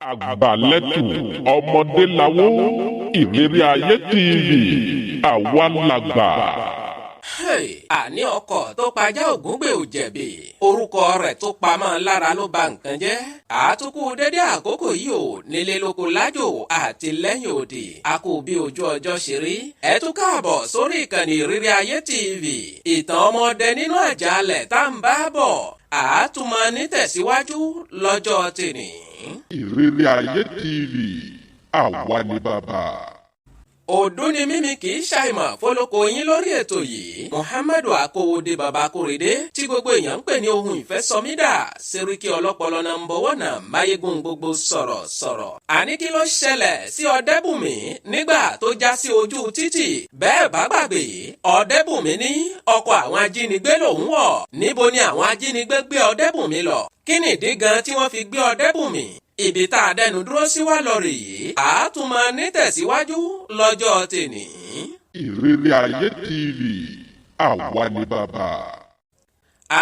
Àgbàlẹ́tù ọmọdé lawó. Ìrírí Ayé TV, àwa làgbà. Hey, àní ọkọ̀ tó pajá Ògúngbè ò jẹ̀bi, orúkọ rẹ̀ tó pamọ́ lára ló ba nǹkan jẹ́. Àtúkù dédé àkókò yìí ò nílé lóko lájò àti lẹ́yìn òdì, a kò bí ojú ọjọ́ ṣe rí. Ẹ tún káàbọ̀ sórí ìkànnì Ìrírí Ayé TV. Ìtàn ọmọdé nínú àjàalẹ̀ tá ń bá bọ̀, àátúmọ̀ nítẹ̀síwájú lọ́jọ́ tèní. Ìrírí Ayé TV, àwa ni bàbá. Òdú ni mímí, kì í ṣàìmọ̀ fọlọ́kọ yín lórí ètò yìí, Muhammadu Akowode Baba Korede, tí gbogbo èèyàn ń pè ní ohun ìfẹ́ sọmídà, Seriki ọlọ́pọlọ number one, máyégún gbogbo sọ̀rọ̀ sọ̀rọ̀. Àní kí ló ṣẹlẹ̀ sí Ọ̀dẹ́bùnmi nígbà tó já sí ojú títì? Bẹ́ẹ̀ bá gbàgbé, Ọ̀dẹ́bùnmi ní ọkọ̀ àwọn ajínigbé lòún wọ̀. Níbo ni àwọn ajínigbé gbé Ọ̀dẹ́bùnmi lọ? Kí nìdí gan tí wọ́n fi gbé Ọ̀dẹ́bùnmi? Ibi tá a dẹnu dúró sí wá lọ rèé, àátúmọ̀ nítẹ̀síwájú lọ́jọ́ tèní. Ìrírí Ayé TV, àwa ni bàbá.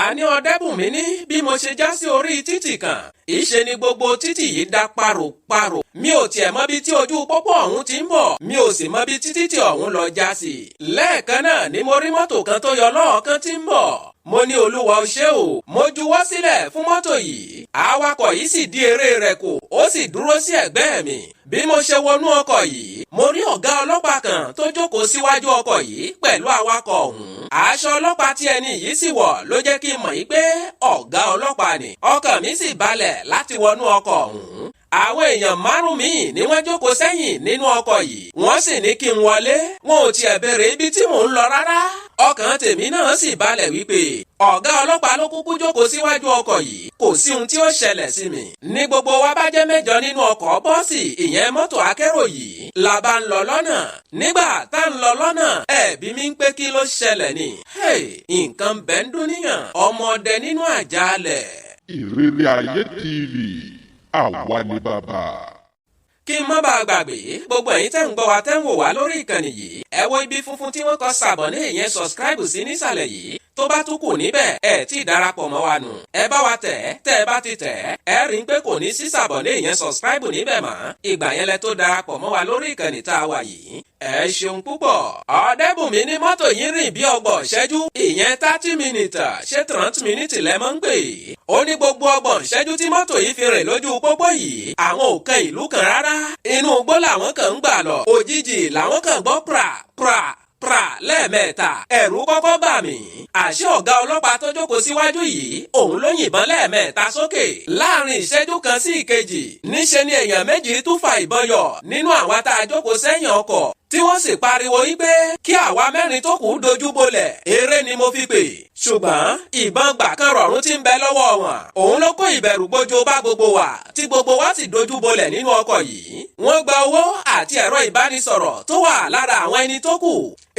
Àní Ọ̀dẹ́bùnmi ní bí mo ṣe já sí orí títì kan, ìṣe ni gbogbo títì yìí dá páropáro. Mi ò tiẹ̀ mọ̀ bí tí ojú pópó ọ̀hún ti ń bọ̀, mi ò sì mọ̀ bí títí tí ọ̀hún lọ já sí. Lẹ́ẹ̀kan náà ni mo rí mọ́tò kan tó yọ lọ́ọ̀kan tí ń bọ̀. Mo ní, "Olúwa, o ṣé o." Mo juwọ́ sílẹ̀ fún mọ́tò yìí. Awakọ̀ yìí sì di eré rẹ̀ kù, ó sì dúró sí ẹ̀gbẹ́ mi. Bí mo ṣe wọnú ọkọ̀ yìí, mo rí ọ̀gá ọlọ́pàá kan tó jókòó síwájú ọkọ̀ yìí pẹ̀lú awakọ̀ ọ̀hún. Aṣọ ọlọ́pàá tí ẹni yìí sì wọ̀ ló jẹ́ kí n mọ̀ yìí pé ọ̀gá ọlọ́pàá ni. Ọkàn mi sì balẹ̀ láti wọnú ọkọ̀ ọ̀hún. Àwọn èèyàn márùn míì ni wọ́n jókòó sẹ́yìn nínú ọkọ̀ yìí. Wọ́n sì ní kí n wọlé. Wọn ò tiẹ̀ béèrè ibi tí mò ń lọ rárá. Ọkàn tèmi náà sì balẹ̀ wípé ọ̀gá ọlọ́pàá ló kúkú jókòó síwájú ọkọ̀ yìí, kò sí ohun tí ó ṣẹlẹ̀ sí mi. Ní gbogbo wa bá jẹ́ 8 nínú ọkọ̀ bọ́ọ̀sì, ìyẹn mọ́tò akérò yìí, la bá ń lọ lọ́nà. Nígbà tá ń lọ lọ́nà, ẹ̀bí mi ń pé kí ló ṣẹlẹ̀ ni. Nǹkan bẹ́ẹ̀ ń dún níyàn, ọmọdé nínú àjàalẹ̀. Ìrírí Ayé TV, àwa ni bàbá. Kí n má bàa gbàgbé, gbogbo ẹ̀yin tẹ́ ń gbọ́ wa, tẹ́ ń wò wá lórí ìkànnì yìí, ẹ wo ibi funfun tí wọ́n kọ sàbọ̀ ní, ìyẹn subscribe sí nísàlẹ̀ yìí. Tó bá tún kù níbẹ̀, ẹ tí ì darapọ̀ mọ́ wa nù. Ẹ bá wa tẹ̀. Tẹ́ ẹ bá ti tẹ̀, ẹ rí i pé kò ní sí sàbọ̀ ní, ìyẹn subscribe níbẹ̀ mọ́. Ìgbà yẹn lẹ tó darapọ̀ mọ́ wa lórí ìkànnì tá a wà yìí. Ẹ ṣeun púpọ̀. Ọ̀dẹ́bùnmi ní mọ́tò yìí rìn bí 30 ìṣẹ́jú, ìyẹn 30 minutes, ṣé 30 minutes lẹ́ mọ́ ń pè é? Ó ní gbogbo 30 ìṣẹ́jú tí mọ́tò yìí fi rìn lójú pópó yìí, àwọn ò kan ìlú kan rárá, inú igbó làwọn kan ń gbà lọ. Òjijì làwọn kan gbọ́ pra pra pra lẹ́ẹ̀mẹ́ta. Ẹ̀rù kọ́kọ́ bà mí. Àṣé ọ̀gá ọlọ́pàá tó jókòó síwájú yìí, òun ló yìnbọn lẹ́ẹ̀mẹ́ta sókè láàrin ìṣẹ́jú kan sí ìkejì. Níṣe ni èèyàn 2 tún fa ìbọn yọ nínú àwọn tá a jókòó sẹ́yìn ọkọ̀, tí wọ́n sì pariwo yí pé kí àwa 4 tó kù dojú bolẹ̀. Eré ni mo fi pè, ṣùgbọ́n ìbọn gbà kan rọ̀rùn tí ń bẹ lọ́wọ́ wọn, òun ló kó ìbẹ̀rù gbojo bá gbogbo wa, tí gbogbo wa sì dojú bolẹ̀ nínú ọkọ̀ yìí. Wọ́n gba owó àti ẹ̀rọ ìbánisọ̀rọ̀ tó wà lára àwọn ẹni tó kù.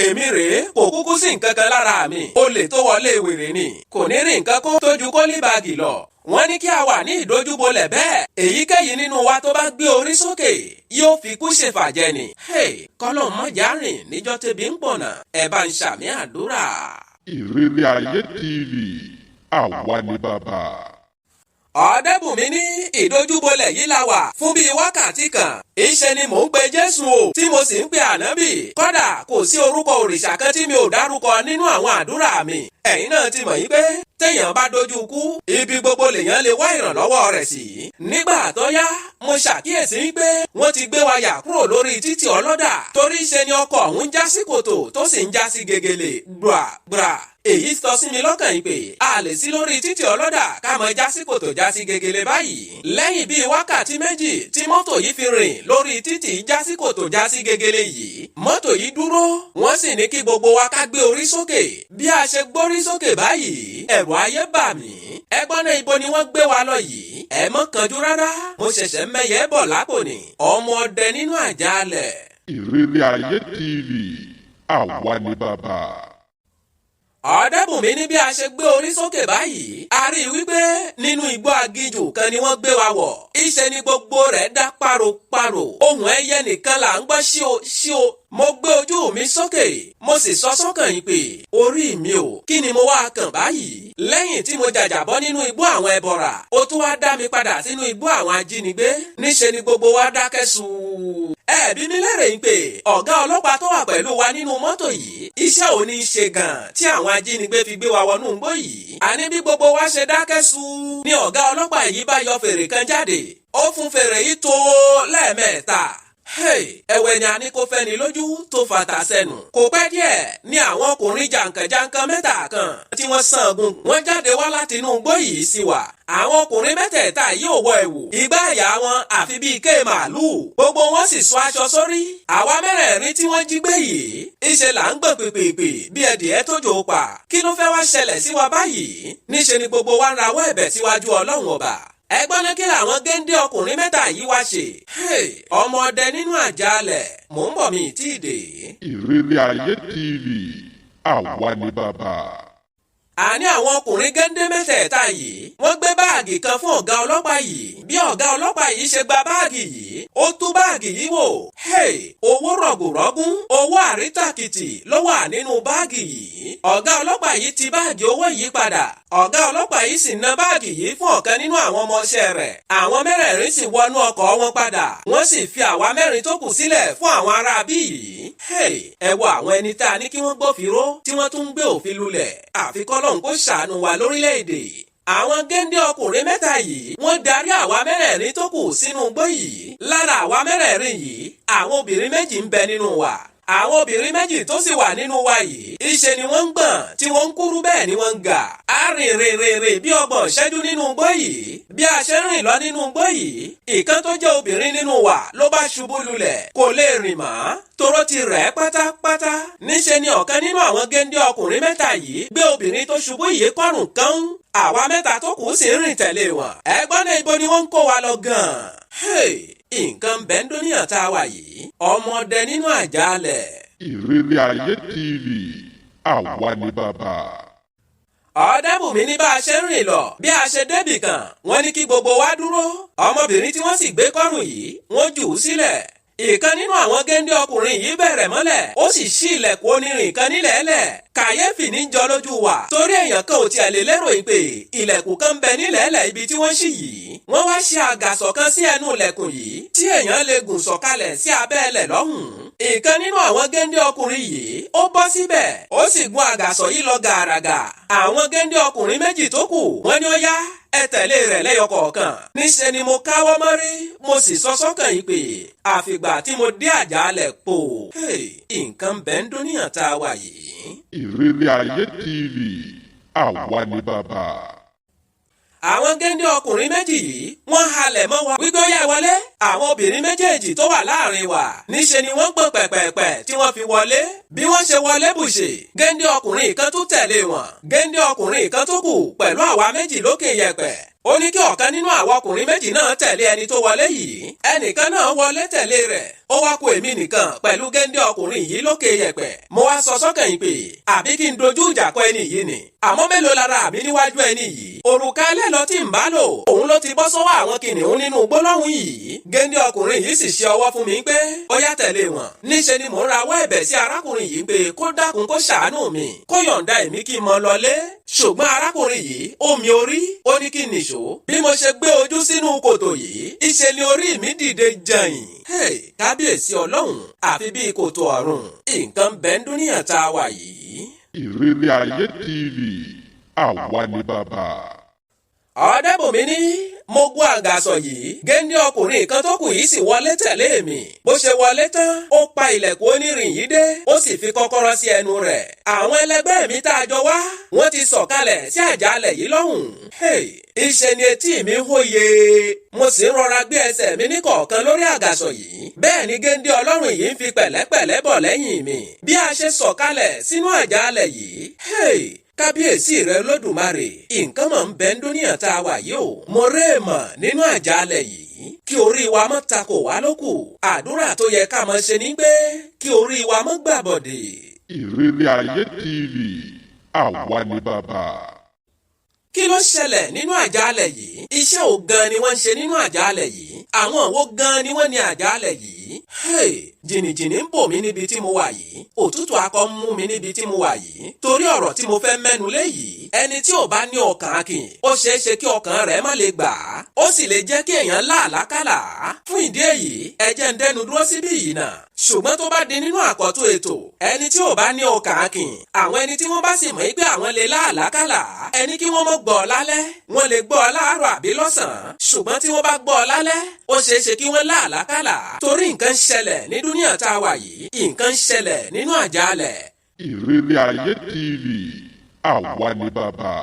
Èmi rèé, kò kúkú sí nǹkan kan lára mi. Olè tó wọlé wèrè ni, kò ní rí nǹkan kó tójú kólí báàgì lọ. Wọ́n ní kí a wà ní ìdojúbolẹ̀ bẹ́ẹ̀, èyíkéyìí nínú wa tó bá gbé orí sókè yóò fi kú ṣèfàjẹ ni. Kọ́lọ̀ mọ́jà rìn níjọ́ tẹ́bi ń pọ̀nà. Ẹ bá ń ṣàmì àdúrà. Ìrírí Ayé TV, àwa ni bàbá. Ọ̀dẹ́bùnmi ní ìdojúbolẹ̀ yìí la wà fún bíi wákàtí kan. Ìṣe ni mò ń pe Jésù o, tí mo sì ń pe Ànábì. Kódà kò sí orúkọ òrìṣà kan tí mi ò dárúkọ nínú àwọn àdúrà mi. Ẹ̀yin náà ti mọ̀ yín pé téèyàn bá dojú kú, ibi gbogbo lèèyàn lè wá ìrànlọ́wọ́ rẹ̀ sí. Nígbà tó yá, mo ṣàkíyèsí pé wọ́n ti gbé wa yà kúrò lórí títì ọlọ́dà, torí ṣe ni ọkọ̀ ọ̀hún já sí kòtò tó sì ń já sí gegele gbà gbà. Èyí sọ sí mi lọ́kàn yìí pé a lè sí lórí títì ọlọ́dà ká mọ já sí kòtò, já sí gegele báyìí. Lẹ́yìn bíi wákàtí 2 tí mọ́tò yìí fi rìn lórí títì já sí kòtò, já sí gegele yìí, mọ́tò yìí dúró. Wọ́n sì ní kí gbogbo wa ká gbé orí sókè. Bí a ṣe gbórí sókè báyìí, ẹ̀rù ayé bà mí. Ẹgbọ́n náà, ibo ni wọ́n gbé wa lọ yìí? Ẹ mọ́ kanjú rárá, mo ṣẹ̀ṣẹ̀ mẹ́yẹ bọ̀ lápò ni. Ọmọ ọdẹ nínú àjàalẹ̀. Ìrírí Ayé TV, àwa ni bàbá. Ọ̀dẹ́bùnmi ní bí a ṣe gbé orí sókè báyìí, a rí i wípé nínú igbó aginjù kan ni wọ́n gbé wa wọ̀. Ìṣe ni gbogbo rẹ̀ dá páropáro. Ohùn ẹyẹ nìkan là ń gbọ́ ṣíò ṣíò. Mo gbé ojú mi sókè, mo sì sọ sọ́kàn yìí pé orí mi ò, kí ni mo wá kàn báyìí? Lẹ́yìn tí mo jàjàbọ́ nínú igbó àwọn ẹbọra, ó tún wá dá mi padà sínú igbó àwọn ajínigbé. Níṣe ni gbogbo wa dákẹ́ sùúrù. Ẹ̀bí mi lérè ń pè ọ̀gá ọlọ́pàá tó wà pẹ̀lú wa nínú mọ́tò yìí, iṣẹ́ ò ní í ṣe gan-an tí àwọn ajínigbé fi gbé wa wọnú igbó yìí. Àní bí gbogbo wa ṣe dákẹ́ sùúrù ni ọ̀gá ọlọ́pàá yìí bá yọ fèrè kan jáde. Ó fún fèrè yìí tó lẹ́ẹ̀mẹ́ta. Ẹ̀wẹ̀ ni a ní kó fẹ́ni lójú tó fàtà sẹ́nu. Kò pẹ́ díẹ̀ ni àwọn ọkùnrin jàǹkànjàǹkàn mẹ́ta kan tí wọ́n sangun wọ́n jáde wá láti inú igbó yìí sí wa. Àwọn ọkùnrin mẹ́tẹ̀ẹ̀ta yìí ò wọ ẹ̀wù, igbá àyà wọn àfi bíi ké màálùú. Gbogbo wọn sì sọ aṣọ sórí. Àwa mẹ́rẹ̀ẹ̀rin tí wọ́n jí gbé yìí, ìṣe là ń gbọ̀n pèpèpè bí ẹdìẹ tó jò pa. Kí ló fẹ́ wá ṣẹlẹ̀ sí wa báyìí? Níṣe ni gbogbo wa ń rawọ́ ẹ̀bẹ̀ síwájú Ọlọ́run Ọba. Ẹgbọ́n ní kí làwọn géńdé ọkùnrin mẹ́ta yìí wá ṣe. Ọmọdé nínú àjálẹ̀, mò ń bọ̀ mi tí ì dé. Ìrírí Ayé TV, àwa ni bàbá. Àní àwọn ọkùnrin géńdé mẹ́tẹ̀ẹ̀ta yìí, wọ́n gbé báàgì kan fún ọ̀gá ọlọ́pàá yìí. Bí ọ̀gá ọlọ́pàá yìí ṣe gba báàgì yìí, ó tú báàgì yìí wò. Owó rọ̀gùrọ̀gùn, owó àrítàkìtì ló wà nínú báàgì yìí. Ọ̀gá ọlọ́pàá yìí ti báàgì owó yìí padà. Ọ̀gá ọlọ́pàá yìí sì ná báàgì yìí fún ọ̀kan nínú àwọn ọmọọṣẹ́ rẹ̀. Àwọn mẹ́rẹ̀ẹ̀rin sì wọnú ọkọ̀ wọn padà. Wọ́n sì fi àwa mẹ́rin tó kù sílẹ̀ fún àwọn ará bí yìí. Ẹ wo àwọn ẹni tá a ní kí wọ́n gbófinró tí wọ́n tún ń gbé òfin lulẹ̀. Àfi k'Ọlọ́run kó ṣàánú wa lórílẹ̀‐èdè. Àwọn géńdé ọkùnrin mẹ́ta yìí wọ́n darí àwa mẹ́rẹ̀ẹ̀rin tó kù sínú igbó yìí. Lára àwa mẹ́rẹ̀ẹ̀rin yìí, àwọn obìnrin méjì ń bẹ nínú wa. Àwọn obìnrin méjì tó sì wà nínú wa yìí, ìṣe ni wọ́n ń gbọ̀n tí wọ́n ń kúrú, bẹ́ẹ̀ ni wọ́n ń ga. A rìn rìn rìn rìn bí 30 ìṣẹ́jú nínú igbó yìí. Bí a ṣe ń rìn lọ nínú igbó yìí, ìkan tó jẹ́ obìnrin nínú wa ló bá ṣubú lulẹ̀, kò lè rìn mọ́, toró ti rẹ̀ pátápátá. Níṣe ni ọ̀kan nínú àwọn géńdé ọkùnrin mẹ́ta yìí gbé obìnrin tó ṣubú yìí kọ́rùn kán. Àwa mẹ́ta tó kù sì ń rìn tẹ̀lé wọn. Ẹgbọ́n náà, ibo ni wọ́n ń kó wa lọ gan-an? Nǹkan bẹ́ńdóníyàn tá a wà yìí, ọmọdé nínú àjálẹ̀. Ìrírí Ayé TV, àwa ni bàbá. Ọ̀dẹ́bùnmi ní bá a ṣe ń rìn lọ, bí a ṣe débì kan, wọ́n ní kí gbogbo wa dúró. Ọmọbìnrin tí wọ́n sì gbé kọ́rùn yìí, wọ́n jù ú sílẹ̀. Ìkan nínú àwọn géńdé ọkùnrin yìí bẹ̀rẹ̀ mọ́lẹ̀, ó sì ṣí ilẹ̀kùn onírin kan nílẹ̀ẹ́lẹ̀. Kàyéfì ní jọ lójú wa, torí èèyàn kan ò tiẹ̀ lè lérò ìpè ilẹ̀kùn kan bẹ nílẹ̀ẹ́lẹ̀ ibi tí wọ́n ṣí yìí. Wọ́n wá ṣe àgàsọ̀ kan sí ẹnu ilẹ̀kùn yìí tí èèyàn lè gùn sọ̀kalẹ̀ sí abẹ́ ẹlẹ̀ lọ́hùn-ún. Ìkan nínú àwọn géńdé ọkùnrin yìí ó bọ́ síbẹ̀, ó sì gun àgàsọ̀ yìí lọ gàràgà. Àwọn géńdé ọkùnrin méjì tó kù, wọ́n ní ó yá, ẹ tẹ̀lé rẹ̀ lẹ́yọ kọ̀ọ̀kan. Níṣe ni mo káwọ́ mọ́rí, mo sì sọ sọ́kàn yìí pé àfìgbà tí mo dé àjálẹ̀ pò. Nǹkan bẹ́ẹ̀ ń dúníyàn tá a wà yìí. Ìrírí Ayé TV, àwa ni bàbá. Àwọn géńdé ọkùnrin méjì yìí wọ́n halẹ̀ mọ́ wa wípé ó yá, wọlé. Àwọn obìnrin méjèèjì tó wà láàrin wa, níṣe ni wọ́n gbọ̀n pẹ̀pẹ̀pẹ̀ tí wọ́n fi wọlé. Bí wọ́n ṣe wọlé bùṣe, géńdé ọkùnrin kan tún tẹ̀lé wọn. Géńdé ọkùnrin kan tó kù pẹ̀lú àwa méjì lókè yẹ̀pẹ̀, ó ní kí ọ̀kan nínú àwọn ọkùnrin méjì náà tẹ̀lé ẹni tó wọlé yìí. Ẹnìkan náà wọlé tẹ̀lé rẹ̀. Ó wá kó èmi nìkan pẹ̀lú géńdé ọkùnrin yìí lókè yẹ̀pẹ̀. Mo wá sọ sọ́kàn yìí pé àbí kí n dojú ìjà kọ ẹni yìí ni? Àmọ́ mélòó lára mi níwájú ẹni yìí? Òrùka ẹlẹ́lọ tí ń bá lò, òun ló ti bọ́ sọ́wọ́ àwọn kìnìún nínú gbólóhùn yìí. Géńdé ọkùnrin yìí sì ṣe ọwọ́ fún mi pé ó yá, tẹ̀lé wọn. Níṣe ni mò ń rawọ́ ẹ̀bẹ̀ sí arákùnrin yìí pé kó dákun, kó ṣàánú mi, kó yọ̀ǹda èmi kí n mọ lọlé. Ṣùgbọ́n arákùnrin yìí ó mi orí, ó ní kí n nìṣó. Bí mo ṣe gbé ojú sínú kòtò yìí, ìṣe ni orí mi dìde jàyìn. Kábíyèsí Ọlọ́run, àfi bíi kòtò ọ̀run. Nǹkan bẹ́ẹ̀ ń dúníyàn tá a wà yìí. Ìrírí Ayé TV, àwa ni bàbá. Ọ̀dẹ́bùnmi ní mo gún àgàsọ̀ yìí, géńdé ọkùnrin kan tó kù yìí sì wọlé tẹ̀lé mi. Bó ṣe wọlé tán, ó pa ilẹ̀kùn onírin yìí dé, ó sì fi kọ́kọ́rọ́ sí ẹnu rẹ̀. Àwọn ẹlẹgbẹ́ mi tá a jọ wá, wọ́n ti sọ̀kalẹ̀ sí àjàalẹ̀ yìí lọ́hùn. Ìṣe ni etí mi ń hóye, mo sì ń rọra gbé ẹsẹ̀ mi ní kọ̀ọ̀kan lórí àgàsọ̀ yìí. Bẹ́ẹ̀ ni géńdé ọlọ́run yìí ń fi pẹ̀lẹ́pẹ̀lẹ́ bọ̀ lẹ́yìn mi. Bí a ṣe sọ̀kalẹ̀ sínú àjàalẹ̀ yìí, kábíyèsí rẹ Olódùmarè, nǹkan mọ̀ ń bẹ ń dúníyàn tá a wà yìí o. Mo réèmọ̀ nínú àjàalẹ̀ yìí. Kí orí wa mọ́ takò wá lókù. Àdúrà tó yẹ ká mọ̀ ṣe ni pé kí orí wa mọ́ gbàbọ̀dè. Ìrírí Ayé TV, Àwa ni bàbá. Kí ló ṣẹlẹ̀ nínú àjálẹ̀ yìí? Iṣẹ́ wo gan ni wọ́n ń ṣe nínú àjálẹ̀ yìí? Àwọn wo gan ni wọ́n ní àjálẹ̀ yìí? Hey, jìnnìjìnnì ń bò mí níbi tí mo wà yìí, òtútù akọ ń mú mi níbi tí mo wà yìí, torí ọ̀rọ̀ tí mo fẹ́ mẹ́nu lé yìí. Ẹni tí ò bá ní ọkàn akin, ó ṣeé ṣe kí ọkàn rẹ̀ má lè gbà á, ó sì lè jẹ́ kí èèyàn láàlákàlà. Fún ìdí èyí, ẹ jẹ́ ń dẹ́nu dúró síbí yìí náà, ṣùgbọ́n tó bá di nínú àkọ́tún ètò, ẹni tí ò bá ní ọkàn akin, àwọn ẹni tí wọ́n bá sì mọ̀ pé àwọn lè láàlákàlà, ẹni kí wọ́n mọ̀ gbọ́ lálẹ́, wọ́n lè gbọ́ láàárọ̀ àbí lọ́sàn-án, ṣùgbọ́n tí wọ́n bá gbọ́ lálẹ́, ó ṣeé ṣe kí wọ́n láàlákàlà, torí nǹkan ń ṣẹlẹ̀ ní dúníà tá a wà yìí, nǹkan ń ṣẹlẹ̀ nínú àjálẹ̀. Ìrírí Ayé TV, àwa ni bàbá.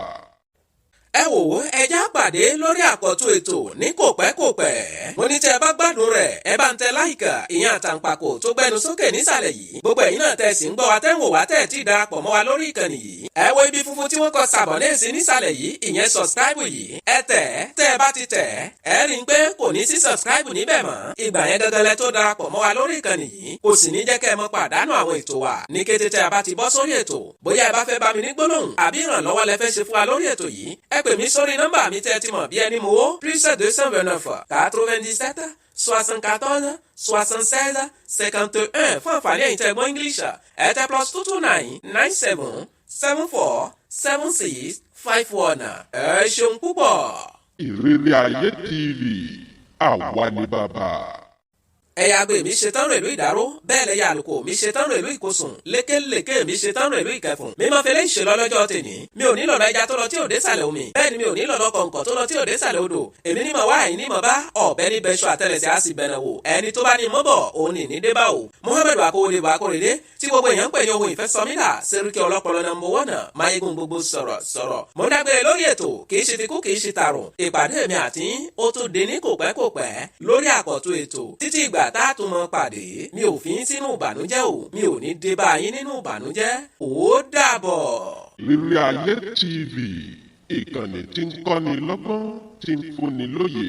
Ẹ wò ó, ẹ já pàdé lórí àkọ́tún ètò ní kò pẹ́ kò pẹ́. Mo ní tẹ́ ẹ bá gbádùn rẹ̀, ẹ bá ń tẹ like, ìyẹn àtàǹpàkò tó gbẹnu sókè nísàlẹ̀ yìí. Gbogbo ẹ̀yin náà tẹ́ sì ń gbọ́ wa, tẹ́ ń wò wá, tẹ́ tí darapọ̀ mọ́ wa lórí ìkànnì yìí, ẹ wo ibi funfun tí wọ́n kọ sàbọ̀nẹ́ẹ̀sì sí nísàlẹ̀ yìí, ìyẹn subscribe yìí, ẹ tẹ̀. Tẹ́ ẹ bá ti tẹ̀, ẹ rí i pé kò ní sí subscribe níbẹ̀ mọ́. Ìgbà yẹn gangan lẹ tó darapọ̀ mọ́ wa lórí ìkànnì yìí. Kò sì ní jẹ́ kẹ́ ẹ mọ́ pàdánù àwọn ètò wa ní kété tẹ́ ẹ bá ti bọ́ sórí ètò. Bóyá ẹ bá fẹ́ bá mi ní gbólóhùn àbí ìrànlọ́wọ́ lẹ fẹ́ ṣe fún wa lórí ètò yìí, ẹ pè mí sórí nọ́mbà mi tẹ́ ẹ ti mọ̀ bí ẹni mowó: +229 97 74 76 51. Fún àǹfààní ẹ̀yin tẹ́ gbọ́ English, ẹ tẹ +229 97 74 76 51. Ẹ ṣeun púpọ̀. Ìrírí Ayé TV, àwa ni bàbá. Ẹ̀yà àgbè mi ṣe tán rèlú ìdáró, bẹ́ẹ̀ lẹ́yà àlùkò mi ṣe tán rèlú ìkosùn, lékelèké mi ṣe tán rèlú ìkẹfùn. Mímọ́ fẹlẹ́ ìṣe lọ́lọ́jọ́ tèmi. Mi ò ní lọ́lọ́ ẹja tó lọ tí ò dé sàlẹ̀ omi, bẹ́ẹ̀ ni mi ò ní lọ́lọ́ kọ̀ǹkọ̀ tó lọ tí ò dé sàlẹ̀ odò. Èmi ní mọ̀ wá, ẹ̀yin ní mọ̀ bá ọ̀bẹ ní bẹ́ṣọ àtẹlẹsẹ̀ á sì bẹ̀rẹ̀ wò. Ẹni tó bá ní mọ́ bọ̀ òun ní ní débà o. Muhammadu Akowode Bakorede tí gbogbo èèyàn ń pè ní ohun ìfẹ́ sọmídà Seriki ọlọ́pọlọ number one, mayegun gbogbo sọ̀rọ̀ sọ̀rọ̀. Mo dágbére lórí ètò, kì í ṣe tikú, kì í ṣe tààrùn. Ìpàdé mi àti ó tún di ní kò pẹ́ kò pẹ́ lórí àkọ́tún ètò. Títí ìgbà tá a tún mọ pàdé, mi ò fi yín sínú ìbànújẹ́ o, mi ò ní dé bá yín nínú ìbànújẹ́. Ó dàbọ̀. Ìrírí Ayé TV, ìkànnì tí ń kọ́ni lọ́gbọ́n, tí ń fúnni lóye.